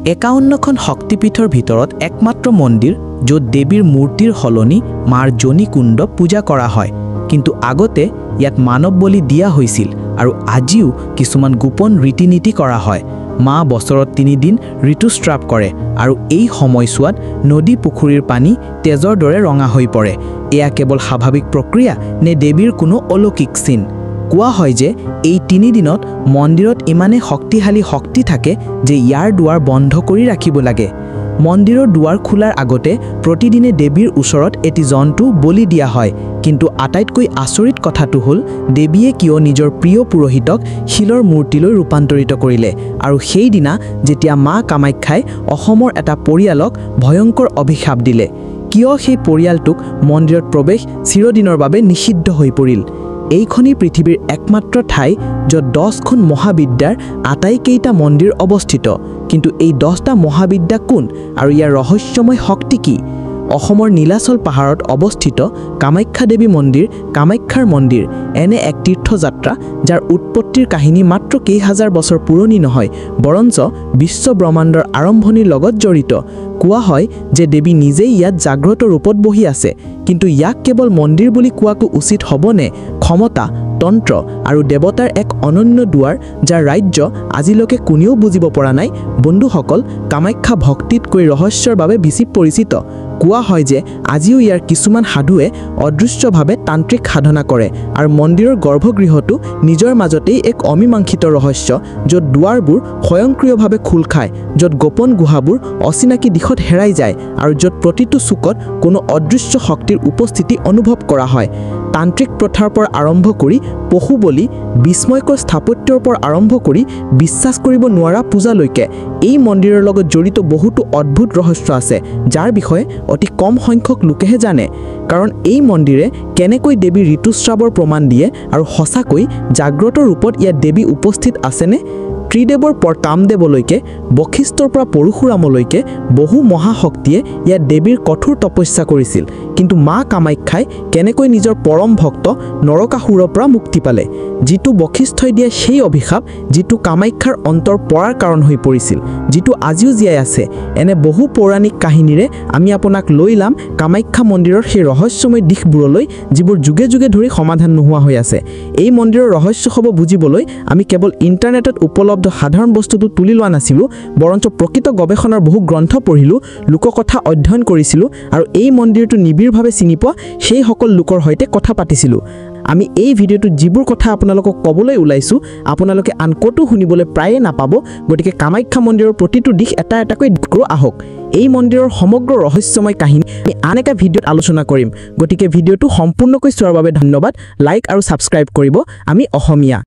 51খন শক্তিপীঠৰ ভিতৰত একমাত্ৰ মন্দিৰ য'ত দেৱীৰ মূৰ্তিৰ সলনি মাৰ যোনি কুণ্ড পূজা কৰা হয়। কিন্তু আগতে ইয়াত মানৱ বলি দিয়া হৈছিল আৰু আজিও কিছুমান গোপন ৰীতি নীতি কৰা হয়। মা বছৰত 3 দিন ঋতুস্ৰাৱ কৰে আৰু এই সময়ছোৱাত নদী, পুখুৰীৰ পানী তেজৰ দৰে ৰঙা হৈ পৰে। এয়া কেৱল স্বাভাৱিক প্ৰক্ৰিয়া নে দেৱীৰ কোনো অলৌকিক চিন? কোৱা হয় যে এই 3 দিনত মন্দিৰত ইমানেই শক্তিশালী শক্তি থাকে যে ইয়াৰ দুৱাৰ বন্ধ কৰি ৰাখিব লাগে। মন্দিৰৰ দুৱাৰ খোলাৰ আগতে প্ৰতিদিনে দেৱীৰ ওচৰত এটি জন্তু বলি দিয়া হয়। কিন্তু আটাইতকৈ আচৰিত কথাটো হ'ল, দেৱীয়ে কিয় নিজৰ প্ৰিয় পুৰোহিতক শিলৰ মূৰ্তিলৈ ৰূপান্তৰিত কৰিলে? আৰু সেইদিনা যেতিয়া মা কামাখ্যাই অসমৰ এটা পৰিয়ালক ভয়ংকৰ অভিশাপ দিলে, কিয় সেই পৰিয়ালটোক মন্দিৰত প্ৰৱেশ চিৰদিনৰ বাবে নিষিদ্ধ হৈ পৰিল? এইখনেই পৃথিৱীৰ একমাত্ৰ ঠাই য'ত 10খন মহাবিদ্যাৰ আটাইকেইটা মন্দিৰ অৱস্থিত। কিন্তু এই 10টা মহাবিদ্যা কোন আৰু ইয়াৰ ৰহস্যময় শক্তি কি? অসমৰ নীলাচল পাহাৰত অৱস্থিত কামাখ্যা দেৱী মন্দিৰ, কামাখ্যাৰ মন্দিৰ, এনে এক তীৰ্থযাত্ৰা যাৰ উৎপত্তিৰ কাহিনী মাত্ৰ কেইহাজাৰ বছৰ পুৰণি নহয়, বৰঞ্চ বিশ্ব ব্ৰহ্মাণ্ডৰ আৰম্ভণিৰ লগত জড়িত। কোৱা হয় যে দেৱী নিজেই ইয়াত জাগ্ৰত ৰূপত বহি আছে। কিন্তু ইয়াক কেৱল মন্দিৰ বুলি কোৱাটো উচিত হ'বনে ক্ষমতা, তন্ত্ৰ আৰু দেৱতাৰ এক অনন্য দুৱাৰ, যাৰ ৰাজ্য আজিলৈকে কোনেও বুজিব পৰা নাই? বন্ধুসকল, কামাখ্যা ভক্তিতকৈ ৰহস্যৰ বাবে বেছি পৰিচিত। কোৱা হয় যে আজিও ইয়াৰ কিছুমান সাধুৱে অদৃশ্যভাৱে তান্ত্ৰিক সাধনা কৰে আৰু মন্দিৰৰ গৰ্ভগৃহটো নিজৰ মাজতেই এক অমীমাংসিত ৰহস্য, য'ত দুৱাৰবোৰ স্বয়ংক্ৰিয়ভাৱে খোল খায়, য'ত গোপন গুহাবোৰ অচিনাকি দিশত হেৰাই যায় আৰু য'ত প্ৰতিটো চুকত কোনো অদৃশ্য শক্তিৰ উপস্থিতি অনুভৱ কৰা হয়। তান্ত্ৰিক প্ৰথাৰ পৰা আৰম্ভ কৰি পশু বলি, বিস্ময়কৰ স্থাপত্যৰ পৰা আৰম্ভ কৰি বিশ্বাস কৰিব নোৱাৰা পূজালৈকে এই মন্দিৰৰ লগত জড়িত বহুতো অদ্ভুত ৰহস্য আছে, যাৰ বিষয়ে অতি কম সংখ্যক লোকেহে জানে। কাৰণ এই মন্দিৰে কেনেকৈ দেৱীৰ ঋতুস্ৰাৱৰ প্ৰমাণ দিয়ে আৰু সঁচাকৈ জাগ্ৰত ৰূপত ইয়াত দেৱী উপস্থিত আছেনে? ত্ৰিদেৱৰ পৰা কামদেৱলৈকে, বশিষ্ঠৰ পৰা পৰশুৰামলৈকে বহু মহাশক্তিয়ে ইয়াত দেৱীৰ কঠোৰ তপস্যা কৰিছিল। কিন্তু মা কামাখ্যাই কেনেকৈ নিজৰ পৰম ভক্ত নৰকাসুৰৰ পৰা মুক্তি পালে, যিটো বশিষ্ঠই দিয়া সেই অভিশাপ যিটো কামাখ্যাৰ অন্তৰ পৰাৰ কাৰণ হৈ পৰিছিল, যিটো আজিও জীয়াই আছে? এনে বহু পৌৰাণিক কাহিনীৰে আমি আপোনাক লৈ যাম কামাখ্যা মন্দিৰৰ সেই ৰহস্যময় দিশবোৰলৈ, যিবোৰ যুগে যুগে ধৰি সমাধান নোহোৱা হৈ আছে। এই মন্দিৰৰ ৰহস্যসমূহ বুজিবলৈ আমি কেৱল ইণ্টাৰনেটত উপলব্ধ সাধাৰণ বস্তুটো তুলি লোৱা নাছিলোঁ, বৰঞ্চ প্ৰকৃত গৱেষণাৰ বহু গ্ৰন্থ পঢ়িলোঁ, লোককথা অধ্যয়ন কৰিছিলোঁ আৰু এই মন্দিৰটো নিবিড়ভাৱে চিনি পোৱা সেইসকল লোকৰ সৈতে কথা পাতিছিলোঁ। আমি এই ভিডিঅ'টোত যিবোৰ কথা আপোনালোকক ক'বলৈ ওলাইছোঁ, আপোনালোকে আন ক'তো শুনিবলৈ প্ৰায়ে নাপাব। গতিকে কামাখ্যা মন্দিৰৰ প্ৰতিটো দিশ এটা এটাকৈ কৰোঁ আহক। এই মন্দিৰৰ সমগ্ৰ ৰহস্যময় কাহিনী আমি আন এটা ভিডিঅ'ত আলোচনা কৰিম। গতিকে ভিডিঅ'টো সম্পূৰ্ণকৈ চোৱাৰ বাবে ধন্যবাদ। লাইক আৰু ছাবস্ক্ৰাইব কৰিব। আমি অসমীয়া।